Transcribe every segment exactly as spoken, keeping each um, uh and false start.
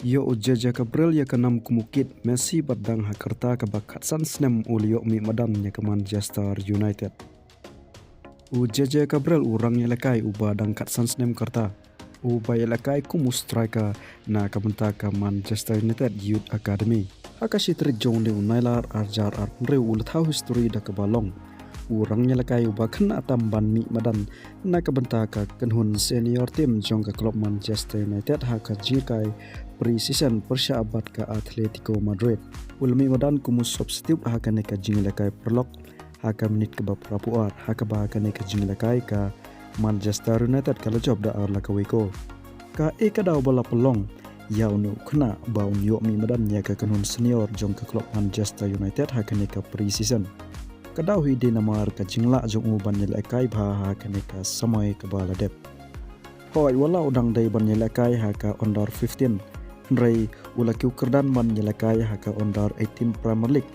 Ïoh u Jose Gabriel ïa ka nam kum u kit Messi bad dang ha ka rta kaba khatsan snem u la ïoh mih madan ïa ka Manchester United. U Jose Gabriel u rangïalehkai uba dang khatsan snem ka rta, uba ïalehkai kum u striker na ka bynta ka Manchester United Youth Academy. Ha ka shi tarik jong u Nailar arhajar arphew hynriew u la thaw history da kaba long u rangïalehkai uba khynnah tam ban mih madan na ka bynta ka kynhun senior team jong ka club Manchester United ha ka jingïalehkai pre-season pyrshah bad ka Atletico Madrid. U la mih madan kum u substitute ha kane ka jingïalehkai paralok ha ka minit kaba phra phew ar, ha kaba kane ka jingïalehkai ka Manchester United ka la jop da ar la kawei kol. Kaei ka daw ba la pynlong ïa une u khynnah ba un ïoh mih madan ïa ka kynhun senior jong ka club Manchester United ha kane ka pre-season? Ka daw hi dei namar ka jinglah jong u ban ïalehkai bha ha kane ka samoi kaba la dep. Hooid, wat la u dang dei ban ïalehkai ha ka under fifteen, hynrei u la kiew kyrdan ban ïalehkai ha ka under eighteen Premier League.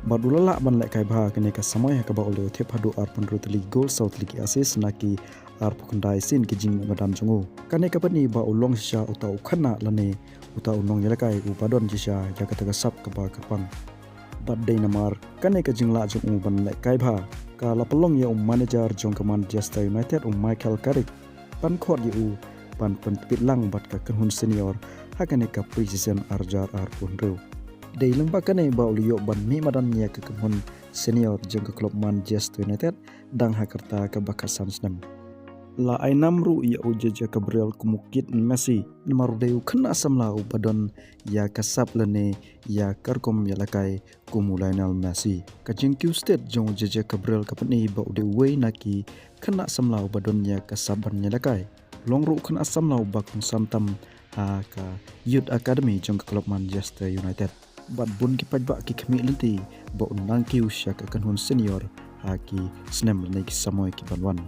Bad u la lah ban lehkai bha kane ka samoi ha kaba u la thep haduh arphew hynriew tylli ki gol, saw tylli ki assist na ki arphew khyndai sien ki jingmih madan jong u. Kane ka pyni ba u long shisha uta u khynnah lane uta u nongïalehkai uba don shisha ïa kata ka sap kaba kyrpang. Bad dei namar kane ka jinglah jong u ban lehkai bha, ka la pynlong ïa u manager jong ka Manchester United, u Michael Carrick, ban khot ïa u ban pyntbit lang bad ka kynhun senior ha kane ka pre-season arhajar arphew hynriew. Dei lyngba kane ba u la ïoh ban mih madan ïa ka kynhun senior jong ka club Manchester United dang ha ka rta kaba khatsan snem. La ai nam ruh ïa u Jose Gabriel kum u kit Messi namar u dei u khynnah samla uba don ïa ka sap lane ïa ka rukom ïalehkai kum u Lionel Messi. Ka jingkiew stet jong u Jose Gabriel ka pyni ba u dei uwei na ki khynnah samla uba don ïa ka sap ban ïalehkai. Long ruh u khynnah samla uba kongsan tam ha ka Youth Academy jong ka club Manchester United. Bad bun ki paidbah ki khmih lynti ba un nang kiew sha ka kynhun senior ha ki snem lane ki samoi ki ban wan.